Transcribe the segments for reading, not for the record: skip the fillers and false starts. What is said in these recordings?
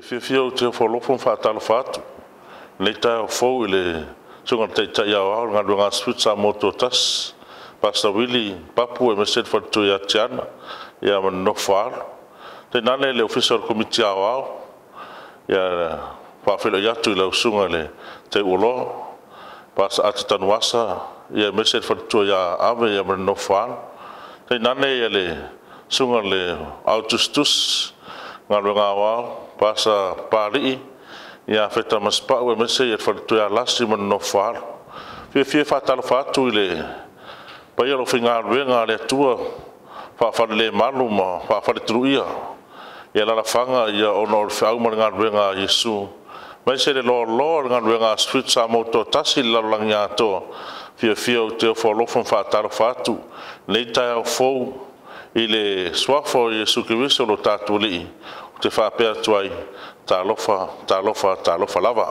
Fiafia ou te ofo alofa ma faatalofa atu i lenei taeao fou i le Susuga i le Taitai Aoao o le Galuega a le Spirit Samoa Tutoatasi, Pastor Willie Papu aemaise le faletua ia Tiana ma le nofo a alo. Tainane le Ofisa o le Komiti Aoao, e faafeiloai atu i lau Susuga i le Teuoloa Pastor Ata Tanuvasa aemaise le faletua ia Ave ma le nofo a alo. Tainane le Susuga i le Au Tusitusi o Galuega Aoao Pastor Papalii Feta Masepau aemaise le faletua ia Lasi ma le nofo a alo. E fiafia e faatalofa atu i le paia o le aufaigaluega a le Atua faafalelemalu ma faafaletuluia i alaalafaga ona o le feau ma le galuega a Iesu, aemaise le loaloa o le galuega a Spirit Samoa Tutoatasi i le lalolagi atoa. Fiafia ou te ofo alofa ma faatalofa atu i lenei taeao fou i le Suafa o Iesu Keriso lo tatou Alii, ou te faapea atu ai, talofa, talofa, talofa lava.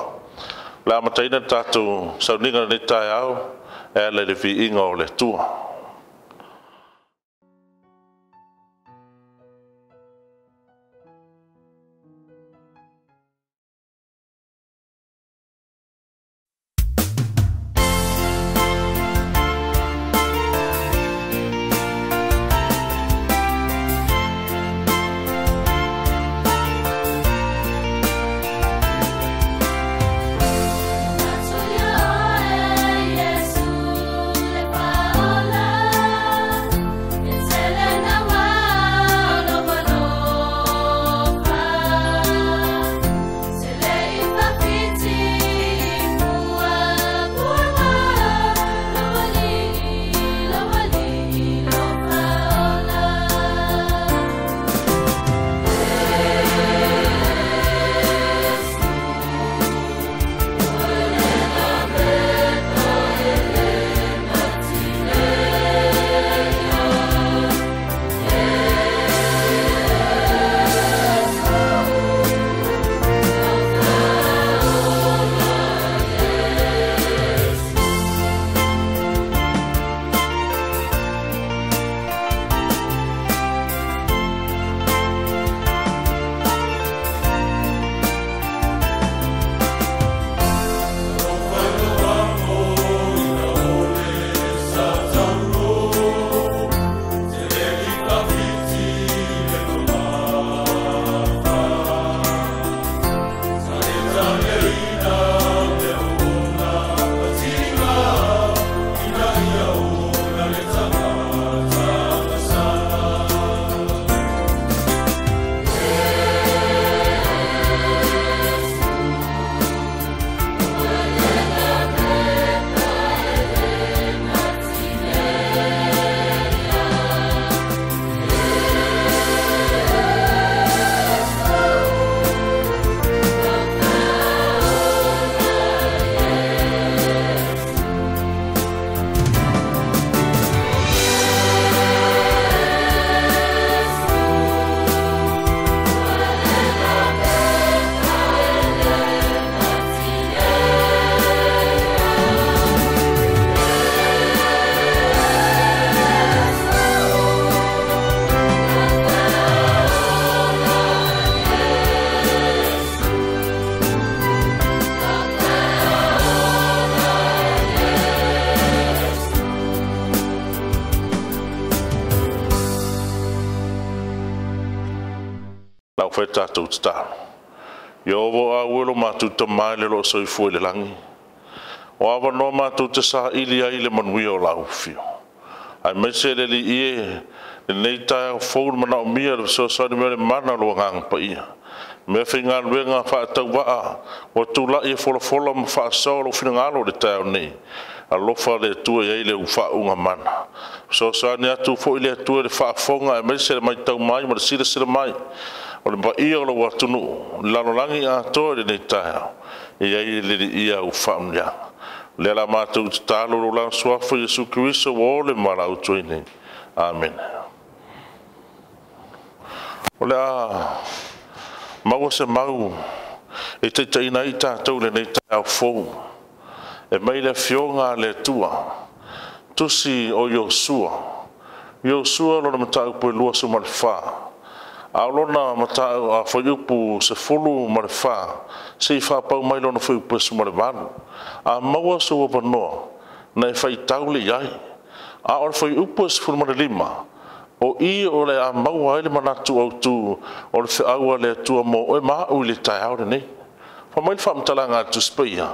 O le a amataina le tatou sauniga i lenei taeao e ala i le viiga o le Atua. Lau fai tatou tatalo. Ieova o au e lo matou Tama i le loo soifua i le lagi. O avanoa matou te saili ai le manuia o lau afio. Aemaise le Alii e, lenei taeao fou le manaomia le fesoasoani mai o le mana o le Agaga Paia. Mea faigaluega faatauvaa ua tulai e folafola ma faasoa lou finagalo i le taeao nei. Alofa le Atua e i ai le faauuga mana. Fesoasoani atu foi le Atua i le faafofoga aemaise le matau mai ma le silasila mai o le paia o lou atunuu, le lalolagi atoa i lenei taeao, e i ai le liia au faamanuiaga. O lea la matou tatalo i lo la suafa Iesu Keriso ua ole ma valaau atu ai nei. Amene. O le a maua se mau e taitaiina ai tatou i lenei taeao fou, e mai le afioga a le Atua, tusi o Iosua. Iosua lona mataupu e 24. A o lona fuaiupu 14 seia faapau mai lona fuaiupu 18. A maua sou avanoa na e faitau lea i ai. A o le fuaiupu 15, o i o le a maua ai le manatu autu o le feau a le Atua mo oe ma au i le taeao lenei. Fai mai le faamatalaga a le Tusi Paia,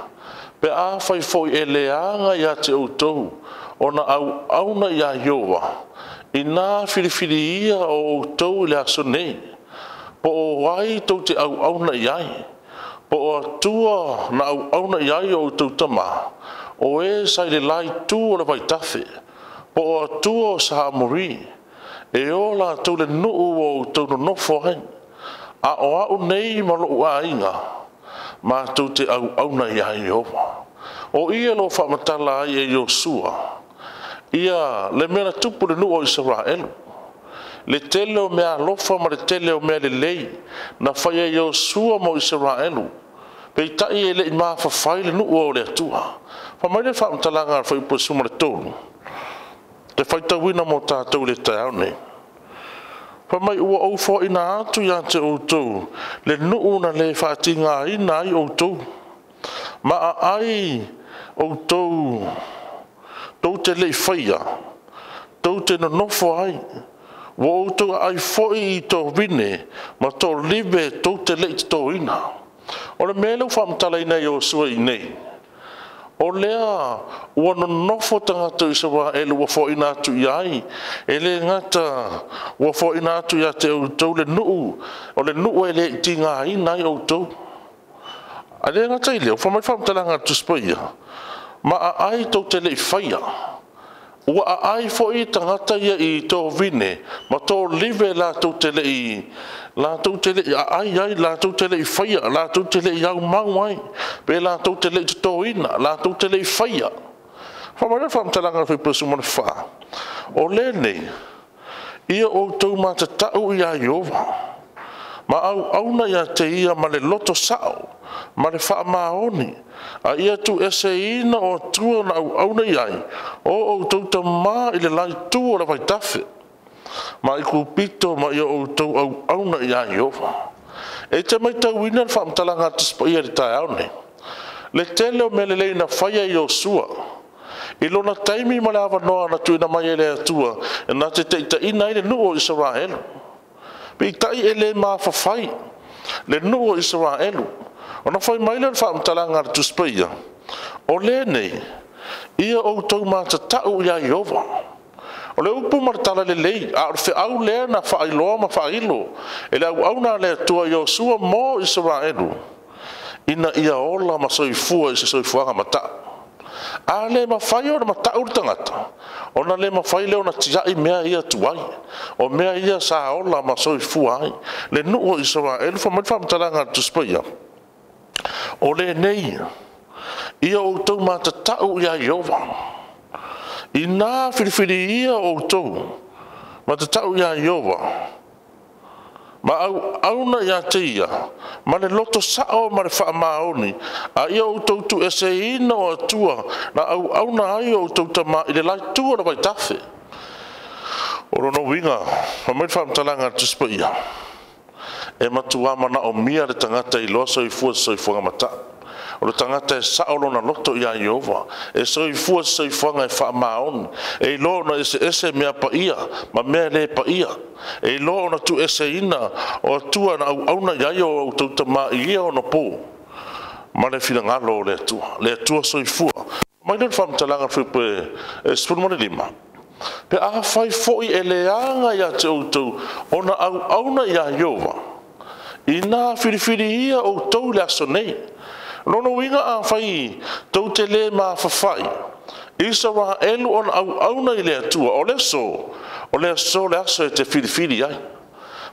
pe afai foi e leaga ia te outou ona auauna ia Ieova, ina filifili ia o outou i le aso nei, po o ai tou te auauna i ai, po o Atua na auauna i ai o outou tama, o e sa i le la itu o le vaitafe, po o Atua o sa Amori, e o latou le nuu o outou nonofo ai, a o au nei ma lou aiga, matou te auauna ia Ieova. O ia lo faamatala ai e Iosua, ia le mea na tupu le nuu o Isaraelu, le tele o mea alofa ma le tele o mea lelei, na fai e Iosua mo Isaraelu, peitai e lei mafafai le nuu o le Atua. Fai mai le faamatalaga a le fuaiupu 13, te faitauina mo tatou i le taeao nei. Fai mai ua ou foaina atu ia te outou le nuu na le faatigaina ai outou, ma aai outou tou te lei faia, tou te nonofo ai, ua outou aai foi i to vine ma to live tou te lei totoina. O le mea lea ua faamatalaina e Iosua i nei, o lea ua nonofo tagata o Isaraelu ua foaina atu i ai, e le gata ua foaina atu ia te outou le nuu, o le nuu e le i tigaina ai outou. A le gata i lea, ua fai mai le faamatalaga a le Tusi Paia, ma aai tou te lei faia, ua aai foi tagata ia i to vine ma to live latou te lei aai ai, latou te lei faia, latou te lei aumau ai, pe latou te lei totoina, latou te lei faia. Fai mai le faamatalaga a le fuaiupu 14, o lenei, ia outou matatau ia Ieova, ma auauna ia te ia ma le loto sao, ma le faamaoni, a ia tuueseina o Atua na auauna i ai, o outou tama i le la itu o le vaitafe, ma i kupito ma ia outou auauna ia Ieova. E te matauina le faamatalaga a le Tusi Paia i le taeao nei, le tele o mea lelei na faia e Iosua, i lona taimi ma le avanoa na tuuina mai e le Atua, na te taitaiina ai le nuu o Isaraelu. Peitai e le mafafai le nuu o Isaraelu. Ona fai mai lea le faamatalaga a le Tusi Paia, o lenei, ia outou matatau ia Ieova. O le upu ma le tala lelei, a o le feau lea na faailoa ma faailo e le auauna a le Atua Iosua mo Isaraelu, ina ia ola ma soifua i se soifuaga matau. A le mafai ona matau le tagata, ona le mafai lea ona tiai mea ia tuai, o mea ia sa ola ma soifua ai le nuu o Isaraelu. Fai mai le faamatalaga a le Tusi Paia, o lenei, ia outou matatau ia Ieova, ina filifili ia outou matatau ia Ieova, ma auauna ia te ia, ma le loto sao ma le faamaoni, a ia outou tuueseina o Atua na auauna ai o outou tama i le la itu o le vaitafe. O lona uiga, fai mai le faamatalaga a le Tusi Paia, e matua manaomia le tagata i loa soifua se soifuaga matau. O le tagata e sao lona loto ia Ieova, e soifua se soifuaga e faamaoni, e iloa ona eseese mea paia ma mea le paia, e iloa ona tuueseina o Atua na auauna i ai o outou tama i ia ona po, ma le finagalo o le Atua, le Atua soifua. Mai le faamatalaga fuaiupu 15, pe afai foi e leaga ia te outou ona auauna ia Ieova, ina filifili ia outou i le aso nei. Lona uiga afai tou te le mafafai Isaraelu ona auauna i le Atua, o le aso, o le aso le aso e te filifili ai.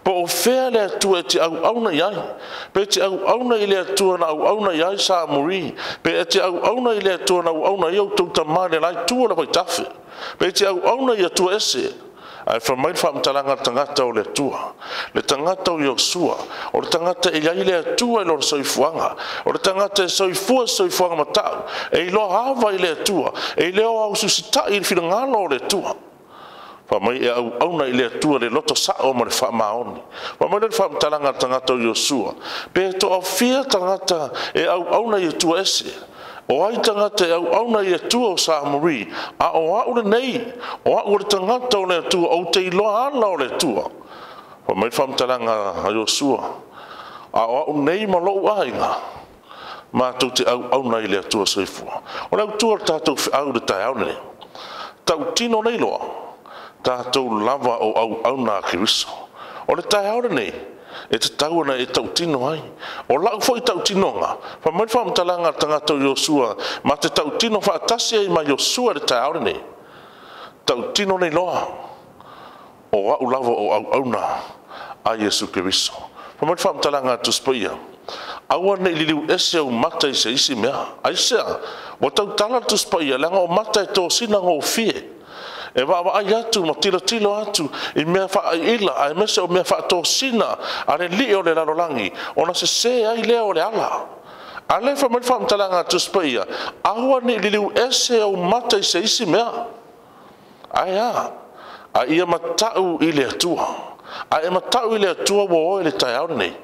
Po o fea le Atua e te auauna i ai, pe te auauna i le Atua na auauna i ai sa Amori, pe te auauna i le Atua na auauna i outou tama i le la itu o le vaitafe, pe te auauna i Atua ese. Ae fai mai le faamatalaga a le tagata o le Atua, le tagata o Iosua, o le tagata e i ai le Atua i lona soifuaga, o le tagata e soifua se soifuaga matau, e iloa ava i le Atua, e iloa aususitai i le finagalo o le Atua. Faamai e auauna i le Atua le loto sao ma le faamaoni. Faamai le faamatalaga a le tagata o Iosua, pe toafia tagata e auauna i Atua ese. O ai tagata e auauna i Atua o Samori, a o au lenei, o au o le tagata o le Atua, ou te iloa ala o le Atua. Faamai le faamatalaga a Iosua, a o au nei ma lou aiga, matou te auauna i le Atua soifua. O le autua o le tatou feau i le taeao lenei, tautino nei loa, tatou lava o auauna a Keriso. O le taeao lenei, e tatau ona e tautino ai. O lau foi tautinoga, faamai le faamatalaga a le tagata o Iosua, ma te tautino faatasi ai ma Iosua i le taeao lenei. Tautino nei loa, o au lava o auauna a Iesu Keriso. Faamai le faamatalaga a Tusi Paia, aua nei liliu ese au mata i se isi mea. Aisea, ua tautala le Tusi Paia, leaga o mata e tosina gofie. E vaavaai atu ma tilotilo atu i mea faaiila, aemaise o mea faatosina a le alii o le lalolagi, ona sese ai lea o le ala. A le faamai le faamatalaga a Tusi Paia, aua nei liliu ese au mata i se isi mea. Ae a, a ia matau i le Atua. A e matau i le Atua ua oe le taeao lenei,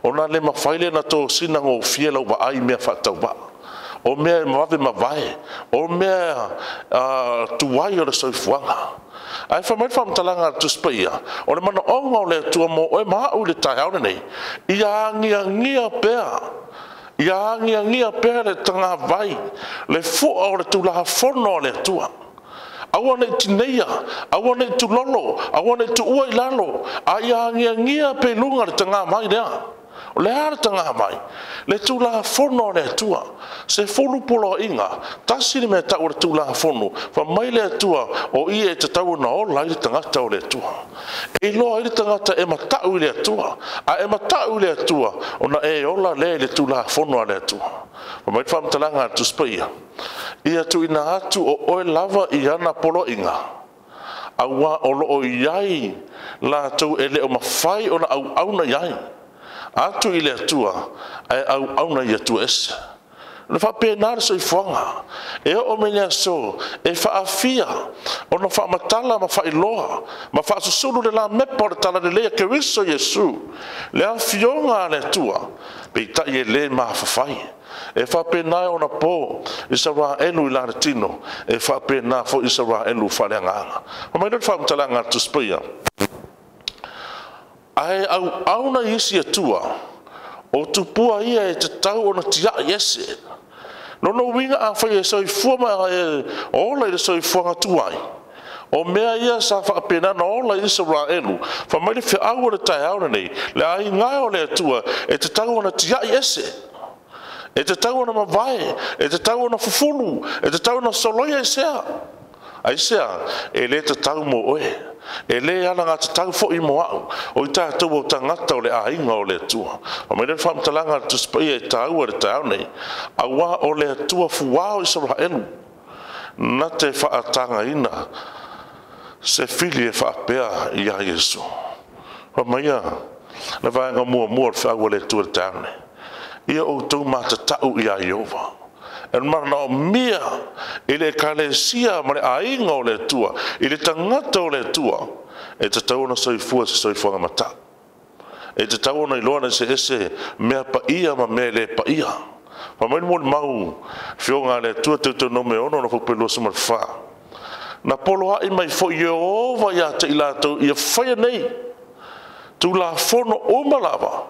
ona le mafai lea na tosina gofie lau vaai mea faatauvaa. O mea e mavave mavae, o mea tuai o le soifuaga. Ae faamai le faamatalaga a le Tusi Paia, o le manaoga o le Atua mo oe ma au i le taeao lenei, ia agiagia pea, ia agiagia pea le tagavai, le fua o le Tulafono a le Atua. Aua nei tineia, aua nei tulolo, aua nei tuua i lalo, a ia agiagia pe luga le tagavai lea. O le a le tagavai? Le Tulafono a le Atua. Se fulu poloaiga, tasi le mea tau o le Tulafono, faamai le Atua, o ia e tatau ona ola ai le tagata o le Atua. E iloa ai le tagata e matau i le Atua, a e matau i le Atua, ona e ola lea i le Tulafono a le Atua. Faamai le faamatalaga a le Tusi Paia, ia tuuina atu o oe lava i ana poloaiga, aua o loo i ai latou e le o mafai ona auauna i ai. Atu i le Atua, ae auauna i Atua ese. Le faapena le soifuaga, e oo mai le aso, e faafia, ona faamatala ma faailoa, ma faasusulu le lamepa o le talalelei a Keriso Iesu, le afioga a le Atua, peitai e le mafafai. E faapena ona po i Isaraelu i lana tino, e faapena foi Isaraelu faaleagaga. Faamai le faamatalaga a le Tusi Paia, ae auauna i isi Atua, o tupua ia e tatau ona tiai ese. Lona uiga afai e soifua ma e ola i le soifuaga tuai, o mea ia sa faapena na ola i Isaraelu, faamai le feau o le taeao lenei, le aiga o le Atua e tatau ona tiai ese. E tatau ona mavae, e tatau ona fufulu, e tatau ona soloia i sea. Aisea, e le tatau mo oe. E le ala ngā tatau foi mo au. O i tātou o tagata o le aiga o le Atua. Faamai le faamatalaga a le Tusi Paia e taua le taeao nei, aua o le Atua fuao o Isaraelu, na te faatagaina se fili e faapea ia Iesu. Faamai le vaega muamua o le feau a le Atua le taeao nei, ia outou matatau ia Ieova. E manaomia i le ekalesia ma le aiga o le Atua, i le tagata o le Atua, e tatau ona soifua se soifuaga matau. E tatau ona iloa na se ese mea paia ma mea le paia. Faamai le molimau fioga a le Atua Teutonome 6 na fupe 24. Na poloai mai foi Ieova ia te i latou ia faia nei Tulafono uma lava,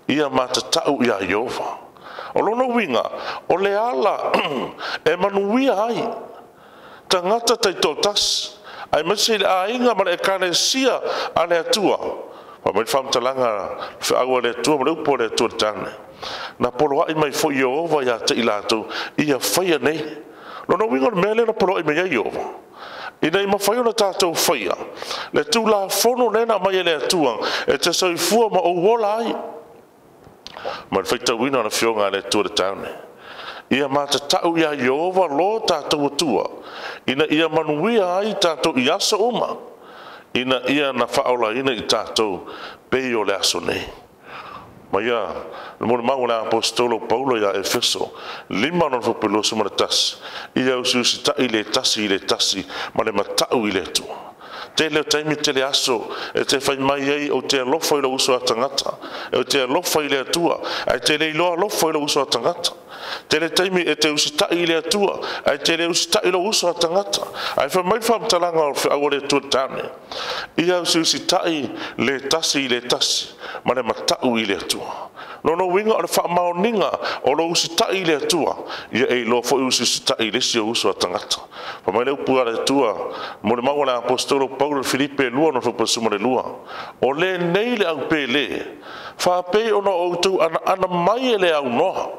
ia matatau ia Ieova. O lona uiga, o le ala e manuia ai tagata taitoatasi, aemaise i le aiga ma le ekalesia a le Atua. Faamai le faamatalaga feau a le Atua ma le upu a le Atua le tane. Na poloai mai foi Ieova ia te i latou ia faia nei. Lona uiga o le mea lea na poloai mai ai Ieova, ina ia mafai ona tatou faia le Tulafono lea na aumai e le Atua e te soifua ma ou ola ai. Ma le faitauina o le afioga a le Atua le taone, ia matatau ia Ieova lo tatou Atua, ina ia manuia ai tatou i aso uma, ina ia na faaolaina i tatou pei o le aso nei. Ma ia le molimau o le apostolo Paulo ia Efeso 5:21, ia usiusitai le tasi i le tasi ma le matau i le Atua. Tele o taimi tele aso e te fai mai ai o te alofa i lou uso a tagata, e te alofa i le Atua, ae te le iloa alofa i lou uso a tagata. Tele taimi e te usitai i le Atua, ae te le usitai i lou uso a tagata. Ae fai mai le faamatalaga o le feau a le Atua i le taeao, ia usiusitai le tasi i le tasi, ma le matau i le Atua. Lona uiga o le faamaoniga o lou usitai i le Atua, ia e iloa foi usiusitai i le isi o uso a tagata. Fai mai le upu a le Atua, mo le mau a le Aposetolo Paulo i Filipe 2:12, o lenei le aupele, faapei ona outou anaana mai e le aunoa.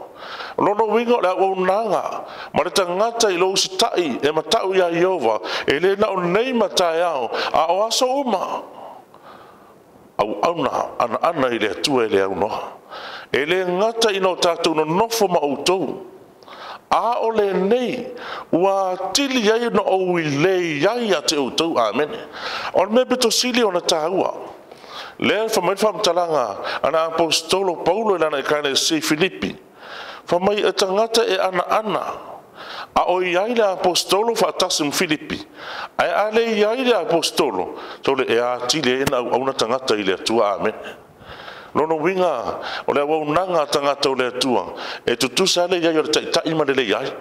Lona uiga o le auaunaga ma le tagata i lou usitai e matau ia Ieova, e le na o nei mataeao, a o aso uma. Auauna anaana i le Atua e le aunoa. E le gata ina o tatou nonofo ma outou, a o lenei ua atili ai na ou ilei ai ia te outou. Amene. O le mea pito sili ona tāua, lea fai mai le faamatalaga a le Aposetolo Paulo i lana ekalesia i Filipi, fai mai e tagata e anaana, a o i ai le Aposetolo faatasi ma Filipi, ae a le i ai le Aposetolo, tole e atili ai na auauna tagata i le Atua. Amene. Lona uiga o le auaunaga a tagata o le Atua, e tutusa le i ai o le taitai ma le le i ai.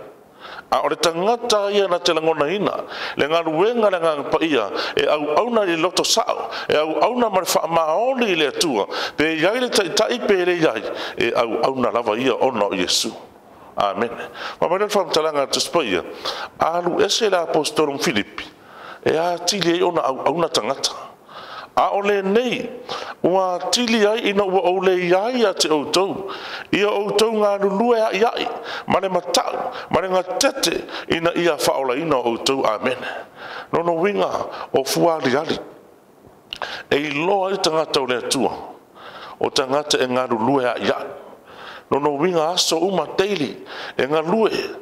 A o le tagata ia na te lagonaina le galuega le Agaga Paia e auauna i le loto sao, e auauna ma le faamaoni i le Atua, pe i ai le taitai pe le i ai, e auauna lava ia ona o Iesu. Amene. Fai mai le faamatalaga a le Tusi Paia, alu ese le Aposetolo ma Filipi, e atili ai ona auauna tagata. A o lenei, ua atili ai ina ua ou le i ai ia te outou, ia outou galulue aiai, ma le matau, ma le gatete, ina ia faaolaina o outou. Amene. Lona uiga o fualiali, e iloa ai tagata o le Atua, o tagata e galulue aiai. Lona uiga aso uma daily, e galue,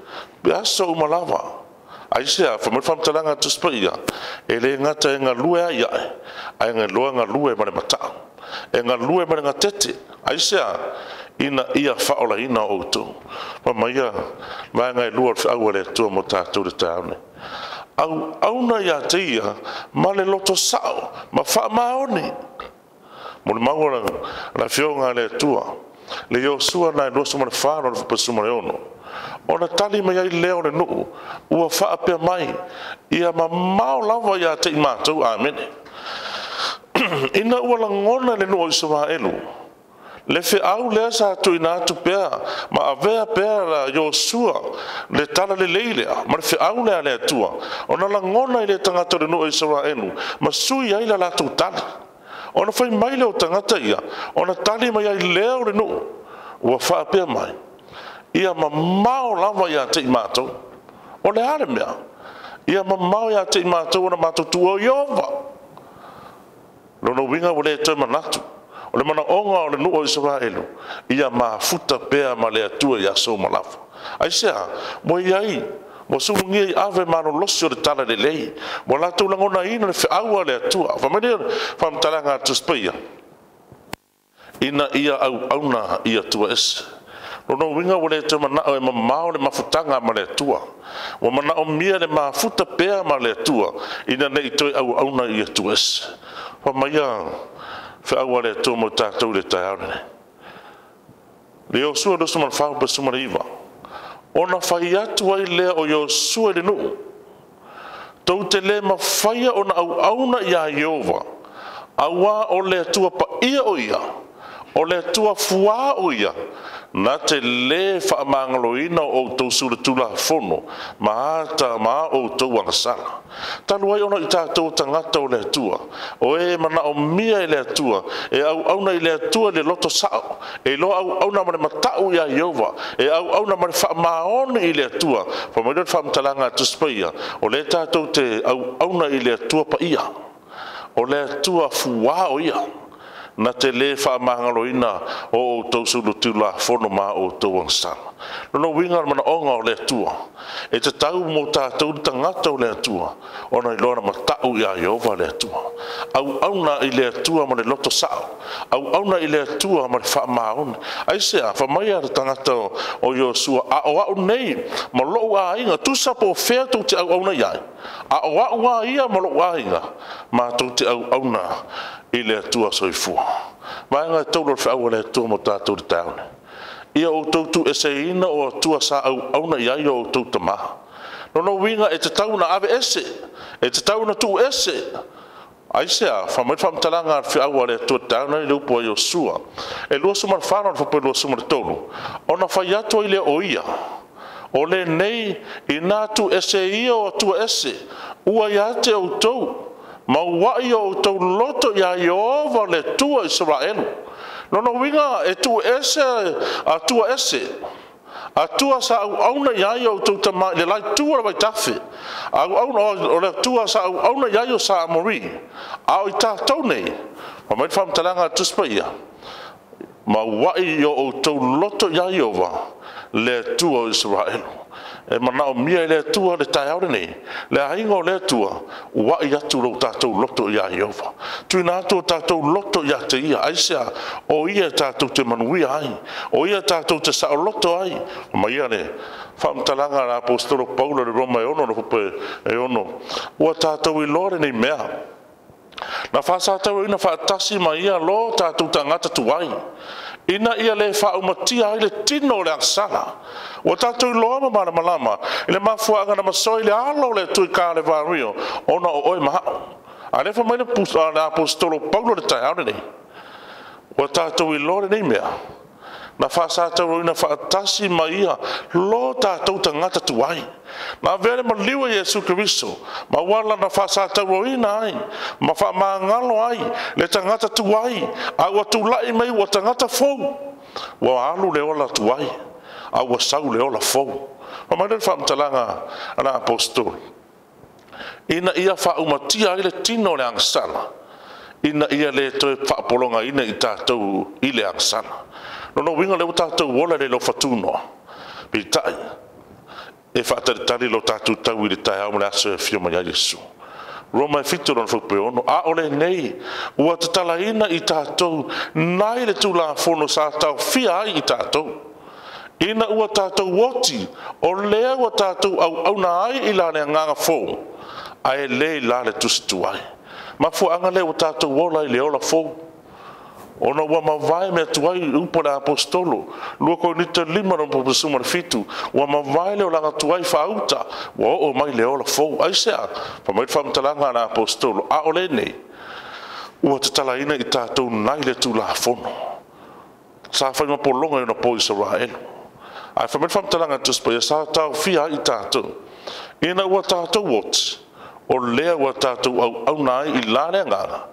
aso uma lava. Aisea, fai mai le faamatalaga a le Tusi Paia, e le gata e galue aiai, ae galoa galue ma le matau, e galue ma le gatete. Aisea, ina ia faaolaina o outou. Fai mai ia vaega e lua o le feau a le Atua mo tatou le taeao nei. Auauna ia te ia ma le loto sao ma faamaoni. Mo le mau a le afioga a le Atua, le Iosua na e 24 no le 16. Ona tali mai ai lea o le nuu, ua faapea mai, ia mamao lava ia te i matou. Amene. Ina ua lagona le nuu o Isaraelu, le feau lea sa tuuina atu pea ma avea pea la Iosua le tala lelei lea ma le feau lea a le Atua, ona lagona i le tagata o le nuu o Isaraelu ma sui ai la latou tali. Ona fai mai lea o tagata ia, ona tali mai ai lea o le nuu, ua faapea mai, ia mamao lava ia te i matou. O le a le mea? Ia mamao ia te i matou ona matou tua o Ieova. Lona uiga ua le toe manatu, o le manaoga o le nuu o Isaraelu, ia mafuta pea ma le Atua i aso uma lava. Aisea, ua i ai, ua sulugia i ave malolosi o le tala lelei, ua latou lagonaina le feau a le Atua. Fai mai le faamatalaga a le Tusi Paia, ina ia auauna i Atua ese. Lona uiga ua le toe manao e mamao le mafutaga ma le Atua. Ua manaomia le mafuta pea ma le Atua, ina nei toe auauna i Atua ese. Fai mai ia feau a le Atua mo tatou i le taeao lenei. Le Iosua 24:19, ona fai atu ai lea o Iosua i le nuu, tou te le mafaia ona auauna ia Ieova, auā o le Atua paia o ia, o le Atua fuā o ia, na te le faamagaloina o outou sulatulafono ma ata ma outou agasala. Talu ai ona i tatou tagata o le Atua, o e manaomia e le Atua, e auauna i le Atua le loto sao, e iloa auauna ma le matau ia Ieova, e auauna ma le faamaoni i le Atua. Fai mai le faamatalaga a Tusi Paia, o le tatou te auauna i le Atua paia, o le Atua fuā o ia, na te le faamagaloina o outou sulatulafono ma outou agasala. Lona uiga o le manaoga o le Atua, e tatau mo tatou le tagata o le Atua, ona iloa na matau ia Ieova le Atua. Auauna i le Atua ma le loto sao, auauna i le Atua ma le faamaoni. Aisea, fai mai le tagata o Iosua, a o au nei ma lou aiga, tusa po o fea tou te auauna i ai, a o au a ia ma lou aiga, Matou te auauna i le Atua soifua. Vaega e tolu o le feau a le Atua mo tatou i le taeao nei. Ia outou tuueseina o Atua sa auauna i ai o outou tamā. Lona uiga e tatau ona ave ese, e tatau ona tuu ese. Aisea? Fai mai le faamatalaga a le feau a le Atua i le taeao lenei i le upu a Iosua e 24 lona fuaiupu 23, ona fai atu ai lea o ia, o lenei ina tuuese ia o Atua ese, ua ia te outou, ma ua'i o outou loto iā Ieova le Atua o Isaraelu. Lona uiga e tuuese Atua ese, Atua sa auauna i ai o outou tamā i le la itu o le vaitafe, auauna o le Atua sa auauna i ai o Sa Amori, a o i tatou nei, fai mai le faamatalaga a le Tusi Paia, ma ua'i o outou loto iā Ieova le Atua o Isaraelu. E manaomia e le Atua le taeao lenei, le aiga o le Atua, ua'i atu lo tatou loto iā Ieova. Tuuina atu o tatou loto ia te ia, aisea? O ia e tatou te manuia ai, o ia e tatou te saoloto ai. Fai mai ia le faamatalaga a le aposetolo Paulo i le Roma e 6 le fuaiupu e 6, ua tatou iloa lenei mea, na faasatauaina faatasi ma ia lo tatou tagata tuai, ina ia le faaumatia ai le tino o le agasala. Ua tatou iloa ma malamalama i le mafuaaga na masoa i le alo o le Atua i Kalevario, ona o oe ma a'u. A lea fai mai le aposetolo Paulo i le taeao lenei, ua tatou iloa lenei mea, na faasatauaina faatasi ma ia lo tatou tagata tuai. Na avea le maliu e Iesu Keriso, ma ua lana faasatauaina ai, ma faamagalo ai le tagata tuai, a ua tulai mai ua tagata fou. Ua alu le ola tuai, a ua sau le ola fou. Fai mai le faamatalaga a le aposetolo, ina ia faaumatia ai le tino o le agasala, ina ia le toe faapologaina i tatou i le agasala. Lona uiga lea ua tatou ola i le lofatunoa, peitai, e faatalitali lo tatou tau i le taeao ma le aso e afio mai ai Iesu. Roma e 7 lona fuaiupu e 6, a o lenei ua tatalaina i tatou nai le Tulafono sa taofia ai i tatou, ina ua tatou oti, o lea ua tatou auauna ai i la le agaga fou, ae le i la le tusi tuai. Mafuaaga lea ua tatou ola i le ola fou, ona ua mavae mea tuai i upu a le aposetolo, 2 Korinito 5 lona fuaiupu 17, ua mavae le olaga tuai faauta, ua oo mai le ola fou. Aisea? Fai mai le faamatalaga a le aposetolo, a o lenei ua tatalaina i tatou nai le Tulafono sa fai ma pologa i ona po Isaraelu. Ae fai mai le faamatalaga a le Tusi Paia, sa taofia ai i tatou, ina ua tatou oti, o lea ua tatou auauna ai i la le agaga,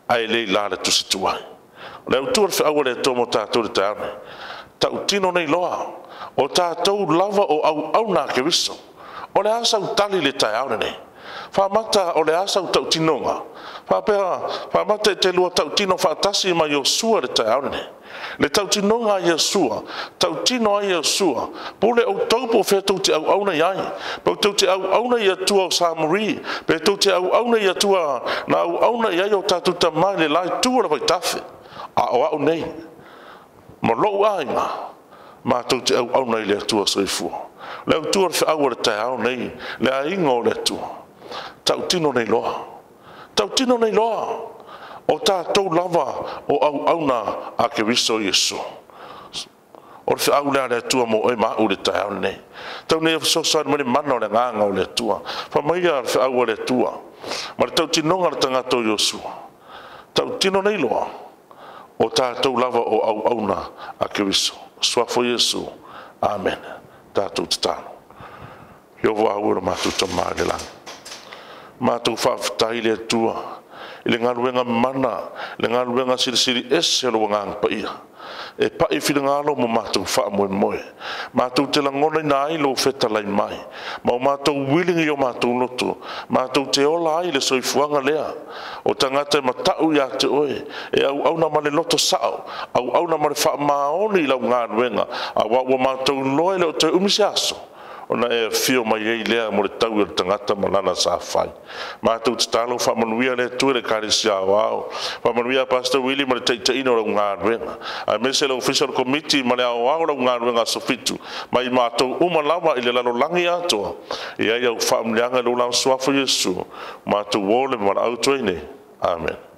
ae le i la le tusi tuai. O le autu o le feau a le Atua mo tatou i le taeao nei, tautino nei loa, o tatou lava o auauna a Keriso. O le a sau tali i le taeao lenei? Faamata o le a sau tautinoga? Faapea, faamata e te lua tautino faatasi ma Iosua i le taeao lenei. Le tautinoga a Iosua, tautino ai Iosua, pule outou po o fea tou te auauna i ai, pe tou te auauna i Atua o Samori, pe tou te auauna i Atua na auauna i ai o tatou tamā i le la itu o le vaitafe. A o a'u nei, ma lou aiga, matou te auauna i le Atua soifua. Le autu o le feau o le taeao nei, le aiga o le Atua, tautino nei loa, tautino nei loa, o tatou lava o auauna a Keriso Iesu. O le feau lea a le Atua mo oe ma a'u i le taeao lenei. Tau nei fesoasoani mai le mana o le agaga o le Atua. Fai mai ia le feau a le Atua ma le tautinoga a le tagata o Iosua, tautino nei loa, o tatou lava o auauna a Keriso. Suafo Iesu. Amen. Tatou tatalo. Ieova au e lo matou Tamā i le lagi, matou faafetai i le Atua i le galuega mana, le galuega silisili ese o lou agaga paia, e pa'i finagalo mo matou faamoemoe. Matou te lagonaina ai lou fetalai mai, ma o matou uiliga i o matou loto, matou te ola ai le soifuaga lea. O tagata e mata'u iā te oe, e auauna ma le loto sa'o, auauna ma le faamaoni i lau galuega, auā ua matou iloa e le o toe umi se aso. Ona e afio mai ai lea mo le taui o le tagata ma lana sa fai. Matou tatalo, faamanuia le Atua i le Ekalesia Aoao. Faamanuia Pastor Willie ma le taitaiina o lau galuega. Aemaise le ofisa o le komiti ma le aoao o lau galuega aso 7, ma i matou uma lava i le lalolagi atoa. E ai au faamanuiaga i lou suafa Iesu. Matou o le valaau tuai nei. Amen.